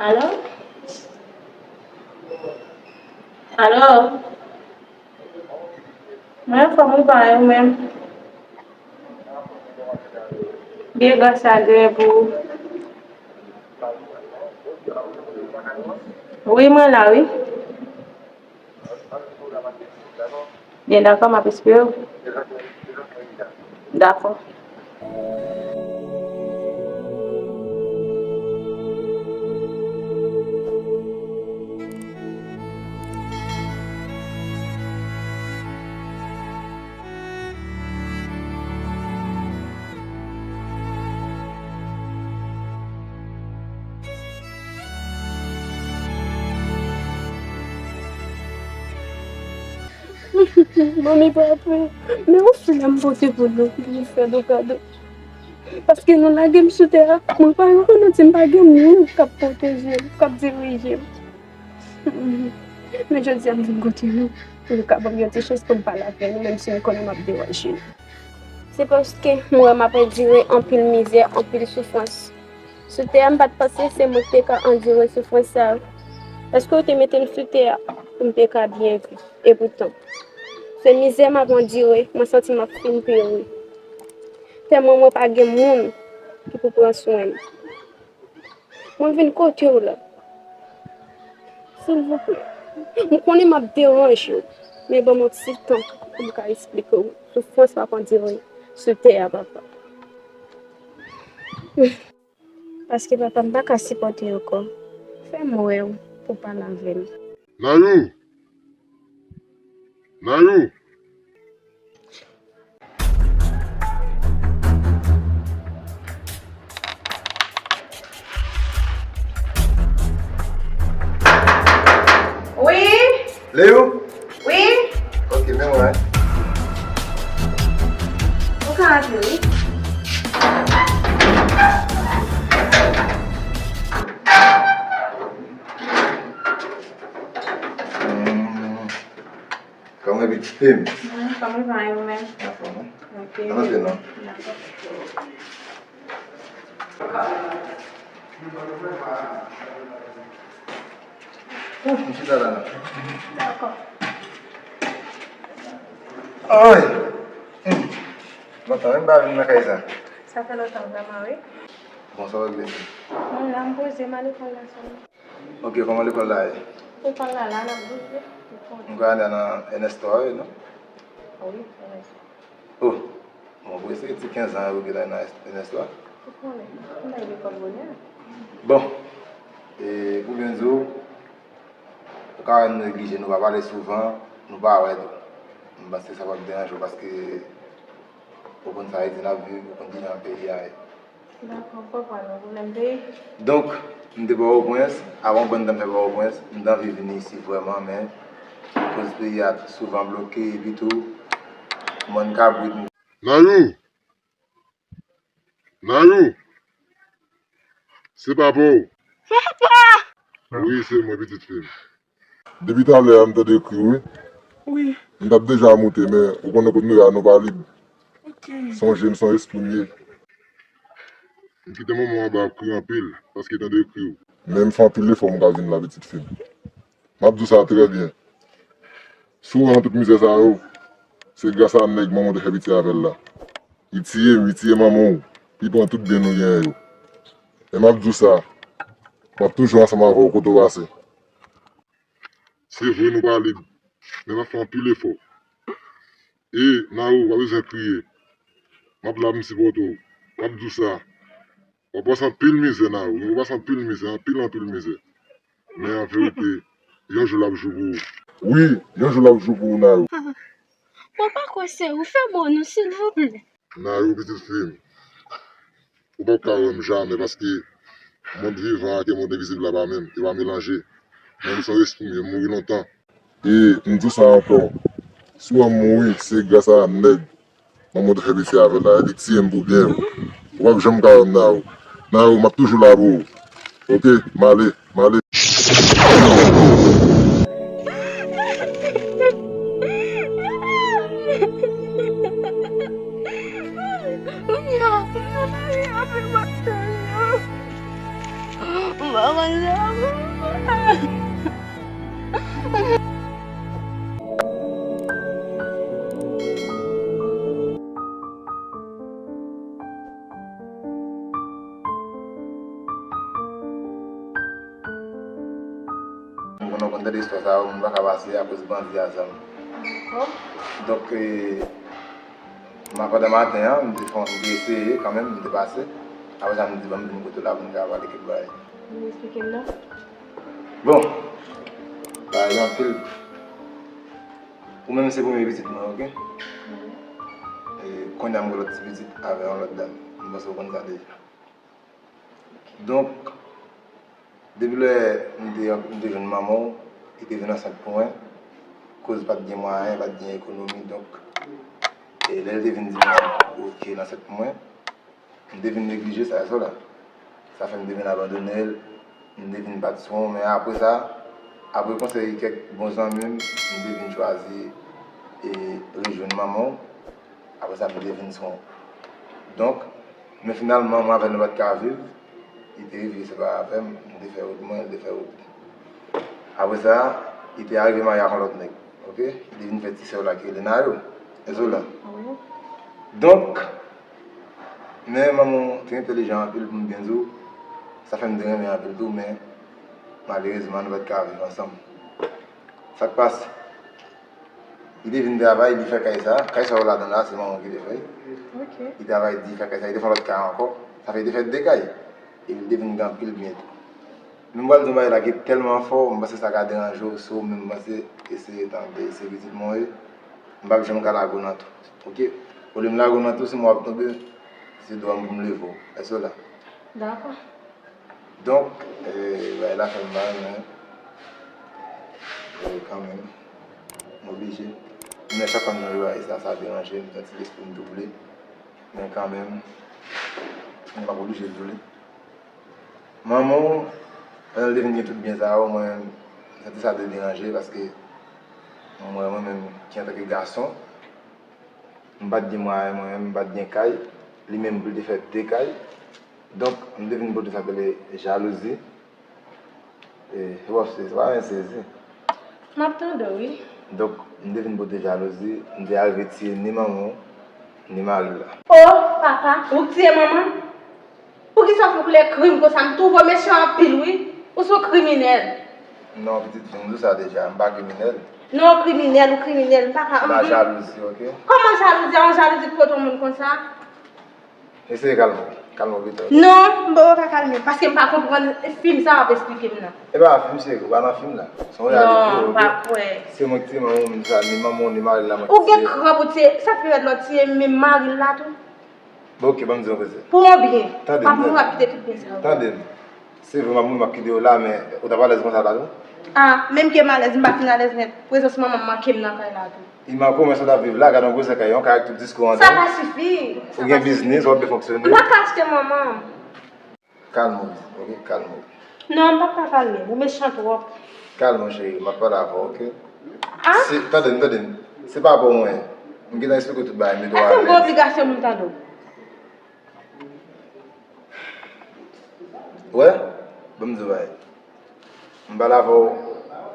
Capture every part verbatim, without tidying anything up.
Alo? Alo? Mwen anfòm, ou pa ou menm? Byen, gras a Dye, pou ou? Wi, mwen la, wi. Byen, dakò, m ap espere w. Dakò. Manmi, papa, men yon flè m pote pou nou, pou nou fè nou kado. Paske nou lage m sou tè a, mwen pa rekonèt si m pa gen moun k ap pwoteje m, k ap dirije m. Men jodi a m vin kote nou, pou nou ka ban m yon ti chans pou m pale avè nou, menm si m konnen m ap deranje nou. Se paske m wè m ap andire anpil mizè, anpil soufrans. Sou tè a, m pa t panse se mwen ki te ka andire soufrans sa yo. Paske w te mete m sou tè a pou m te ka byen viv. Epoutan, se mizè m ap andire, mwen santi m ap fin peri. Tèlman mwen pa gen moun ki pou pran swen m. Mwen vin kote w la. Silvouplè. M konnen m ap deranje w, men ban m yon ti tan pou m ka esplike w soufrans m ap andire sou tè a, papa. Paske papa, m pa ka sipòte ankò. Fè m wè w pou w pale avè m. Nayou! Nayou! Wi? Leyou? Wi? Ok, men mwen. Ou ka antre, wi. Hmm. Kòman pitit fi m? Hmm, kòman va yo menm? Anfòm, wi. Ok. Ann antre non. Dakò. Ouf, m chita la non. Dakò. Ay! Hmm. Lontan wi m pa vin nan kay sa. Sa fè lontan vrèman, wi. Bon, sa va byen. Mwen la, m poze, m a lekòl la sèlman. Ok, kòman lekòl la ye? Lekòl la, la, n ap bouje. M kwè ale nan Ernesto a, wi, non? Wi, Ernesto. Oh, bon, pou eseye ti kenz an yo ki la nan Ernesto a. Ou konnen, m bay lekòl bonè. Bon, e pou byen di w, ou ka wè nou neglije, nou pa pale souvan, nou pa wè tou. M panse sa p ap deranje w paske ou konn sa Ayiti n ap viv, ou konn kijan peyi a ye. Dakò, m konprann ou, pwoblèm peyi. Donk, m te Pòtoprens, avan w konn tan m fè Pòtoprens, m t anvi vini isi vrèman, men akoz peyi a souvan bloke, epi tou, mòn kabrit m. Nayou! Nayou! Se papa w! Papa! Wi, se mwen, pitit fi m. Depi talè a, m tande kri w, wi. Wi. M t ap deja moute, men ou konnen kote nou ye a, nou pa lib. Ok. Se yon jèn, se yon espri m ye. M kite manman w anba ap kri anpil, paske tande kri w. Men m fè anpil efò m ka vin la, pitit fi m. M ap di w sa trè byen. Si w wè nan tout mizè sa yo, se gras a nèg manman w te fè piti avè l la. Li tiye m, li tiye manman w, li pran tout byen nou genyen yo. Men m ap di w sa, m ap toujou ansanm avè w kote w pase. Se vre nou pa lib, men m ap fè anpil efò. E, Nayou, pa bezwen kriye. M ap la pou m sipòte w. M ap di w sa. W ap pase anpil mizè, Nayou. Ou pase anpil mizè, anpil, anpil mizè. Men an verite, yon jou l ap jou pou ou. Wi, yon jou l ap jou pou ou, Nayou. Papa, kwè se ou, fè bon non, silvouplè. Nayou, pitit fi m, ou p ap ka wè m jamè, paske mond vivan ak mond envizib la pa menm, yo pa melanje. Men m se yon espri m ye, m mouri lontan. E m di w sa ankò, si w wè m mouri, se gras a nèg manman w te fè piti avè l la, li tiye m pou byen. Ou p ap janm ka wè m, Nayou. Nayou, m ap toujou la pou ou. Ok, m ale, m ale. Manman sa. M konnen w konn tande istwa sa yo, moun pa ka pase akoz bandi a zam. Donk, e, ma pandan maten an, m te fè, m te eseye kanmenm, m te pase. Apre sa, m di, ban m vin kote w la pou n ka pale kèk bagay. Ou eksplike m non? Bon, bagay yo anpil. Ou menm se premye pitit mwen, oke? E, kounye a m gen lòt ti pitit avè yon lòt dam. M panse w konn sa deja. Donk, depi lè m te, m te jwenn manman w, li te vin ansent pou mwen, koz pa t gen mwayen, pa t gen ekonomi, donk, e lè l te vin di m oke, l ansent pou mwen, m te vin neglije sa, sa la. Sa fè m te vin abandone l, m te vin pati sou, men apre sa, apre konsèy kèk bon zanmi m, m te vin chwazi e rejwenn manman w. Apre sa, m te vin sou. Donk, men finalman, mwen avè l nou pa t ka viv. Li te rive separe avè m, m te fè wout mwen, li te fè wout li. Apre sa, li te arive marye ak yon lòt nèg, oke? Li te vin fè ti sè w la ki rele Nayo. Èske w la? Donk, men manman w te entèlijan anpil pou m byen di w, sa fè m te renmen anpil tou, men malerezman, nou pa t ka viv ansanm. Sa k pase? Li te vin travay, li fè kay sa. Kay sa w wè ladan la, se manman w ki te fè l. Li travay di, li fè kay sa, li te fè yon lòt kay ankò. Sa fè li te fè de kay. Epi li te vin gen anpil byen tou. Men m pral di w yon bagay la ki tèlman fò, m panse sa ka deranje w, si w menm panse e se, tande, se pitit mwen w ye, m p ap janm ka lage w nan tou. Oke? Olye m lage w nan tou, se mwen w ap tonbe, se dwa m pou m leve w. Èske w la? Dakò. Donk, e, bagay la fè m mal, men, e, kanmenm, m oblije. Men chak fwa m sonje bagay sa, sa deranje m, santi lespri m twouble. Men kanmenm, m ap oblije di w li. Manman w, pandan l te vin gen tout byen sa yo, mwen, m santi sa te deranje paske mwen, mwen menm ki antanke gason, m pa t gen mwayen mwen menm, m pa t gen kay, li menm pou l te fè de kay. Donk, m te vin pote sa k rele jalouzi. E, se pa, se pa yon sezi. M ap tande w, wi. Donk, m te vin pote jalouzi, m te al retire ni manman w, ni mari l la. O, papa, ou k tiye manman? Poukisa w fè koulè krim konsa? M twouve w mechan anpil, wi. Ou se yon kriminèl. Non, pitit fi, m di w sa deja, m pa kriminèl. Non, ou kriminèl, ou kriminèl, m pa ka. M pa jalouzi, oke? Kòman jalouzi? A yon jalouzi k pote yon moun konsa? Eseye kalme w. Kalme w pito. Non, m poko ka kalme, paske m pa konprann fim sa w ap esplike m nan. E pa fim serye, ou pa nan fim la. Se yon reyalite, oke? Non, m pa kwè. Se mwen k tiye manman w, ni manman w, ni mari l la, mwen k tiye. Ou gen kran pou tiye, sa fè lòt tiye menm mari l la tou. Bon, oke, ban m di w yon koze. Pou yon byen. Tande m, tande m. Pou w ap kite tout byen sa yo. Tande m. Se vre, m ap mouri, m ap kite w la, men ou t ap alèz konsa la tou? A, menm ke m alèz, m pa fin alèz nèt. Prezans manman m manke m nan kay la tou. Iman, kòman sa w t ap viv la? Gade yon gwosè kay, yon kay ak tout disko anndan. Sa pa sifi. Ou gen biznis, w ap byen fonksyone. M pa ka achte manman. Kalme w, oke? Kalme w. Non, m p ap ka kalme. Ou mechan twòp. Kalme w, cheri, m ap pale avè w, oke? A? Se, tande m, tande m. Se pa pou mwen. M gentan eksplike w tout bagay, mete w alèz. Èske m gen obligasyon pou m tande w? Wè, ban m di w bagay. M pale avè w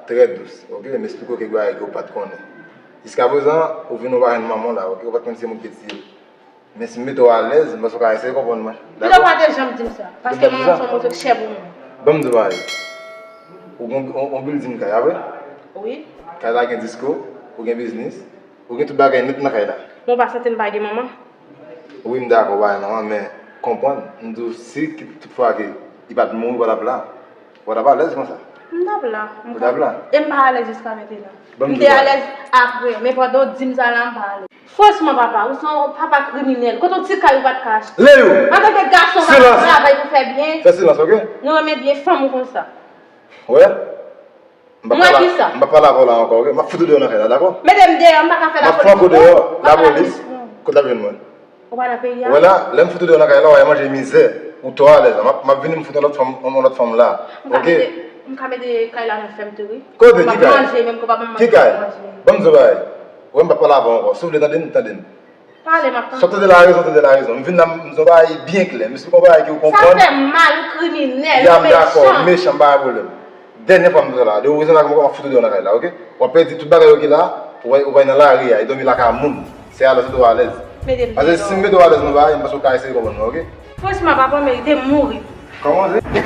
trè dous, oke? M eksplike w kèk bagay ke w pa t konnen. Jiskaprezan, ou vin ou pa jwenn manman w la, oke? Ou pa t konn se moun ki te tiye l. Men si m mete w alèz, m panse w ka eseye konprann mwen. Pito w pa te janm di m sa, paske manman w se yon moso k chè pou mwen. Ban m di w bagay. Ou gen yon, yon, yon bilding kay, a vre? Wi. Kay la gen disko, ou gen biznis, ou gen tout bagay nèt nan kay la. Men w pa santi m pa gen manman? Wi, m dakò, w pa gen manman, men konprann, m di w si ki, tout fwa ke li pa t mouri, w pa t ap la. Ou t ap alèz konsa? M t ap la. Ou t ap la? E m pa alèz jiska mentnan. M te alèz apre, men pandan w di m sa la, m pa alèz. Franchman, papa, ou se yon papa kriminèl. Kote yon ti kay ou pa t ka achte? Leyou! Antanke gason, w pa ka travay pou fè byen? Fè silans, oke? Nou renmen byen fanm ou konsa. Wè? M pa pale avè w la ankò, oke? M ap fout ou deyò nan kay la, dakò? Mete m deyò, m pa ka fè lapolis. M ap fout ou deyò, lapolis. Kote l ap jwenn mwen? Ou pa nan peyi a? Wè la, lè m fout ou deyò nan kay la, w a manje mizè. Ou twò alèz la. M ap, m ap vini, m fout yon lòt fanm, yon lòt fanm la. Oke? M ka mete, m ka mete kay la nan fèm tou, wi. Kote? Ki kay? M ap manje, menm ke w pa ban m manje, m ap manje. Ban m di w bagay. Wè, m p ap pale avè w ankò. Si w vle tande m, tande m. Pale, m ap tande. Sa w tande la rezon, tande la rezon. M vin la, m di yon bagay byen klè. M esplike yon bagay ke w Sa konprann. Fè mal, ou kriminèl, Ya, ou m dakò, mechan. Mechan, m pa gen pwoblèm. Dènye fwa m di w sa la, de rezon la ke m ap fout ou deyò nan kay la, oke? W ap pèdi tout bagay yo ki la, ou va, ou va nan lari a, e dòmi lakay moun. Se alèz ou dwe alèz. Mete m Paske si m deyò. mete w alèz nan bagay, m panse w ka eseye konprann mwen, oke? Franchman, papa, w merite mouri. Kòman w di?